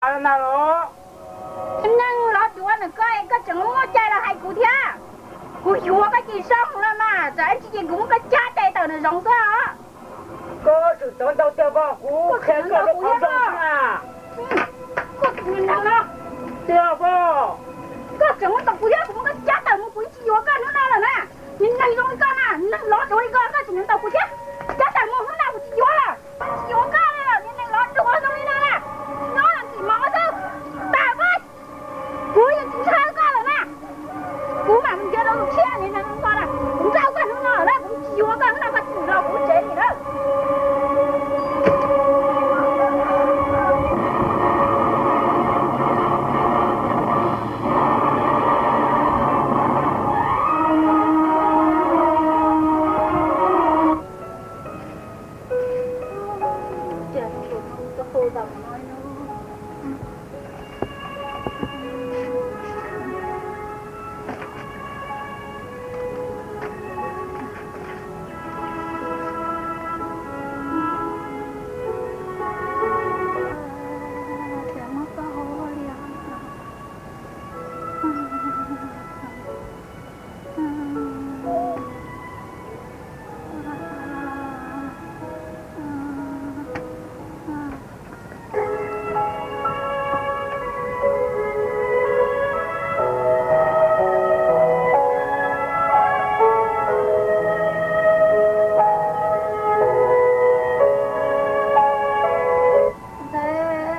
Neeg los duav ntawm koj es koj tseem muaj cai los hais kuv thiab. Kuv yuav koj ces zoo no mas, txawm ib ntsis ces kuv muab koj cab tes tawm nram zoov xwb os. Koj tseem txhob ntaus tiag vog, kuv qhia koj lub qhov zoo xwb na. Koj tus niag neeg no, tiag vog. Koj tseem muab tau kuv thiab, kuv muab koj cab tawm mus, kuv tsis yuav koj hnub no lawm na. Niag neeg zoo li koj na, neeg los duav li koj, koj tseem tau kuv thiab. Cab tawm mus hnub no, kuv tsis yuav lawm, tsis yuav koj lawm, niag neeg los duav zoo li no na. Nyob los ntxim mov xwb, tawm koj. Kuv yeej tsis ntshaw koj lawm na. Kuv mam mus nrhiav rau tus tshiab, niag neeg zoo li koj na, kuv nrauj koj hnub no lawm, kuv tsis yuav koj hnub no, koj tsis los kuv tsev li lawm.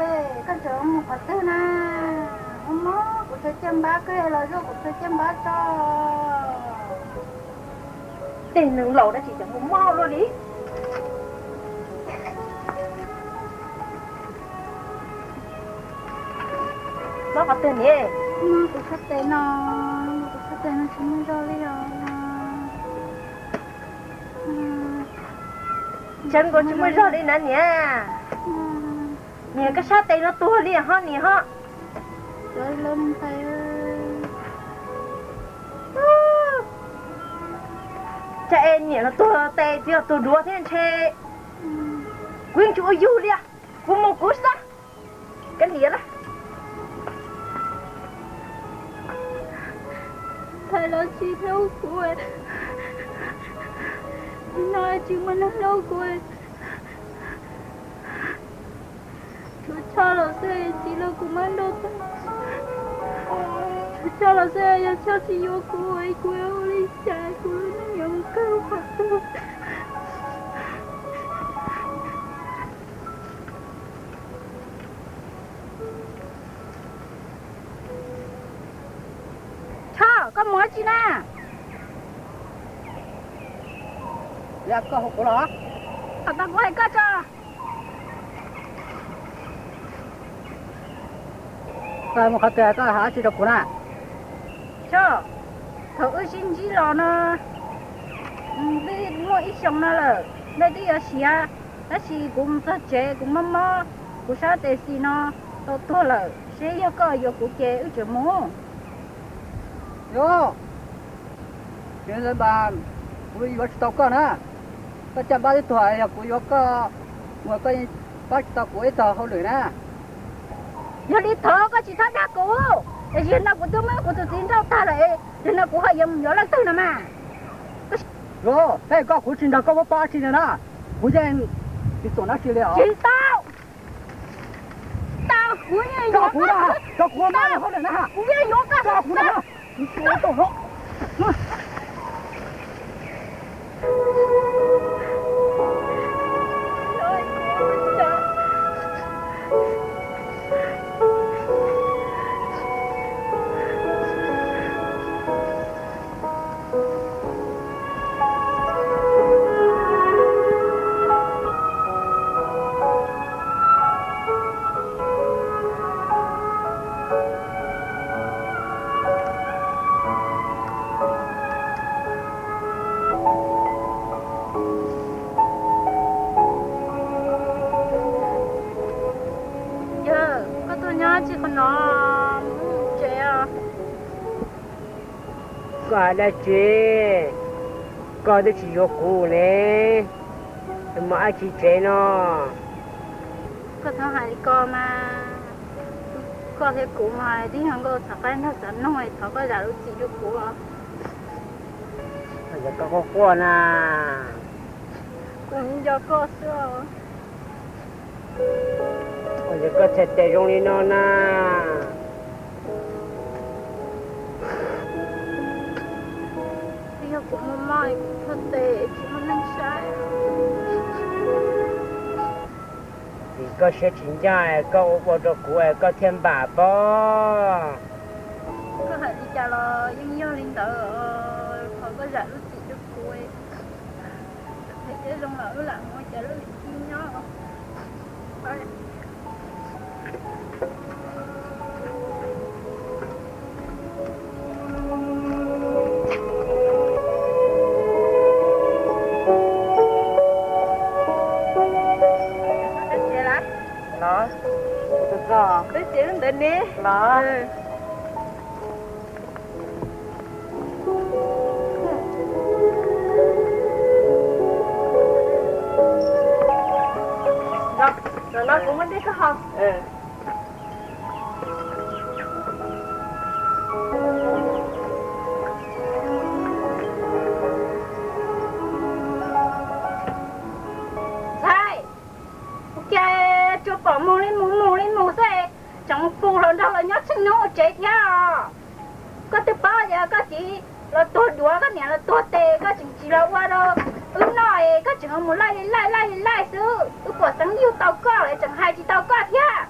Ntxawm, koj tseem mus qhov twg na? Mob mob kuv txhua caj npab, koj los zuaj kuv txhua caj npab tso. Tej neeg laus dab tsi tseem mus mob luaj li. Mob qhov twg niam? Mob kuv sab tes no, kuv sab tes no tsis muaj zog li os. Tseeb nkaus tsis muaj zog li na niam. Niam, koj sab tes no tuag li ho niam ho. Cas es niam los tuag tes txiv los tuag duav thiab ntshe. Kuv yeej tsis ua yug li, kuv mus kuv xwb. Koj niam na. Thaj los tsis hlub kuv, no tsis muaj neeg hlub kuv. Tshuav Choj los xwb, txiv los kuv muab nrauj tag. Tshuav Choj los xwb, yog Choj tsis yuav kuv, kuv ua li cas kuv lub neej yuav mus kawg qhov twg? Choj, koj mus dab tsi na? Koj hu kuv los? Kom tau kuv hais koj tso. Koj mus qhov twg koj hais dab tsi rau kuv na? Choj, thaum wb sib ntsib los no twb muaj ib xyoos no lawm, nej twb yuav siav, tab sis kuv mus txog tsev kuv mob mob, kuv sab tes xis no tau tuag lawm, seb yog koj yuav kuv ces wb tseem mus. Yog, kuv yuav tsis tau koj na. Koj caj npab twb tuag, yog kuv yuav koj mus koj pab tsis tau kuv ib tog hauj lwm na. Yog li thov koj tsis txhob dag kuv, es yog no kuv twb muab kuv tus txiv nrauj tag lawm, yog no kuv ho yuav mus yuav leej twg no mas. Yog, peb koj kuv tsis nrog koj muab pab tsi li na, kuv yeej tsis tuam dab tsi li os. Tsis tau. Tau, kuv yeej yuav koj, kuv yeej yuav koj. Yawg, koj tuaj nyob tsis qhov no, mus tsev os. Koj hais dab tsi? Koj twb tsis yuav kuv ne, mus dab tsi tsev no? Koj txhob hais li ko mas. Koj thiab kuv mas tib yog nkauj txhav qab nrog xav noog, thov koj zam lub txim rau kuv os. Yog koj quaj quaj na. Kuv nco koj xwb os. Yog koj txhais tes zoo li no na. Yog kuv muaj mob, kuv txhais tes tsis muaj neeg saib. Vim koj siab tsis ncaj, koj ua ua rau kuv es koj thiaj npam pob. Koj hais li cas los yeej yog li ntawd, thov koj zam lub txim rau kuv. Hais tias zoo los wb lam mus cov lub lim tij nyob. Peb tsev lub ntawd ne los. Los no kuv muab ntiab koj haus. Ntxhais, ua cas tsuas pom mus li mus mus li mus xwb, tseem mus pw hluas nraug los nyob tsheej hnub ua tsev thiab os. Koj twb paub tias koj txiv los tuag duav, koj niam los tuag tes, koj tseem tsis los ua rau wb noj es koj tseem mus laij li laij laij li laij xwb. Wb pom xeeb yug tau koj lawm tseem hais tsis tau koj thiab.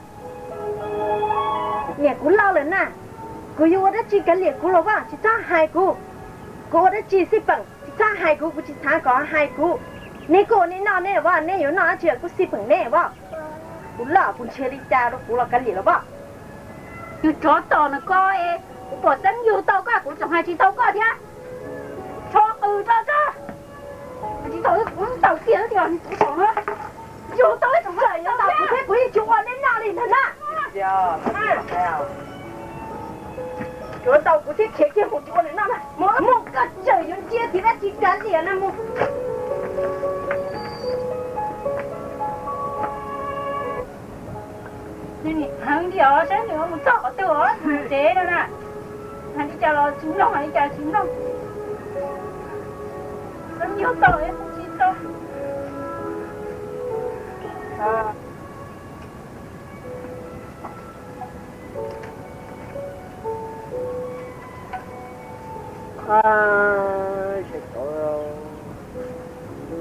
Niam, kuv laus lawm na, kuv yuav ua dab tsi kav liam kuv los vaj, tsis txhob hais kuv. Kuv ua dab tsi xij peem tsis txhob hais kuv, kuv tsis xav kom hais kuv. Neb kuj ua neb noj neb vaj, neb yuav noj dab tsi kuj xij peem neb vaj. Kuv loj kuv ntshe li cas rau kuv los kav liam los vaj. Yus tsov tom na koj, kuv pom xeeb yug tau koj kuv tseem hais tsis tau koj thiab. Tsov qws rau tso. Hais tsis tau kuv tau kiag tias kuv tom na. Yug tau ib tug txawm yuav tau kuv thiab kuv yeej tsis ua neb noj li ntag na. Tsuav tau kuv thiab khiav kiag mus tsis ua neb noj na. Mus koj txawm yuav ntsia tiv dab tsi kav liam na mus. Heev li os, saib nws mus txog qhov twg os, tsev no na. Hais li cas los tsis mloog, hais li cas tsis mloog. Xeeb yug tau tsis tau.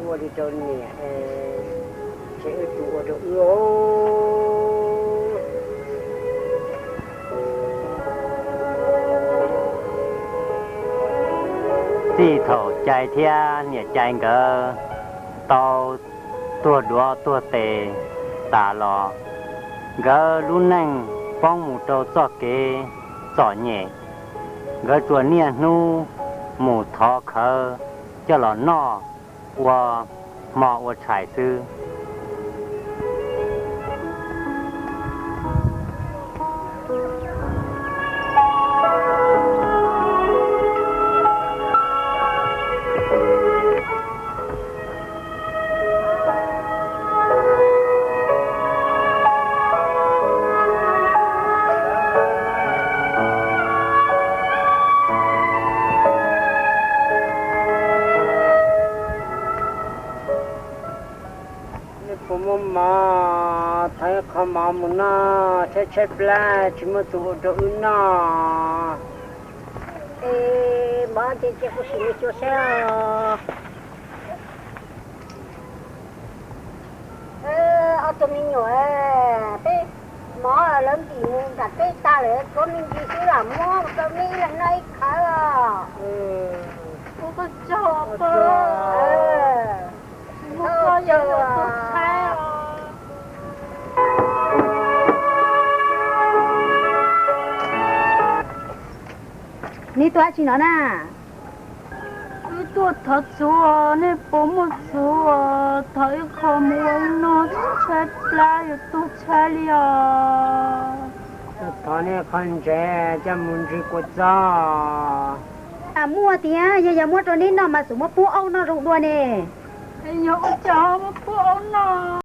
Ua li rau niam, ces wb tus ua rau wb os. Txij thaum Cai thiab niam Cai nkawd tau tuag duav tuag tes tas los, nkawd lub neej poob mus rau txoj kev txom nyem. Nkawd tsuas niaj hnub mus thov khawv coj los noj ua hmo ua tshais xwb. Nej puas muaj mov, thov ib qho mov mus noj, tshaib tshaib plab tsis muaj tus ua rau wb noj. Es mov ces cia kuv sim mus xyuas saib os. Ob tug me nyuam, peb mov lawv ntim mus nram teb tag lawm, tshuav me ntsis xwb lam muab rau nej ib leeg noj ib qho os. Ua koj tsaug os. Neb tuaj dab tsi no na? Wb tuaj thov txhuv, nej puas muaj txhuv? Thov ib qho mus ua noj, tshaib plab yuav tuag tshaib li os. Thov nej qho ntsev coj mus ntsw kua txob. Muaj tiag, yog yog muab rau neb noj mas xub muab pub aub noj zoo dua ne. Yog ua cas muab pub aub noj?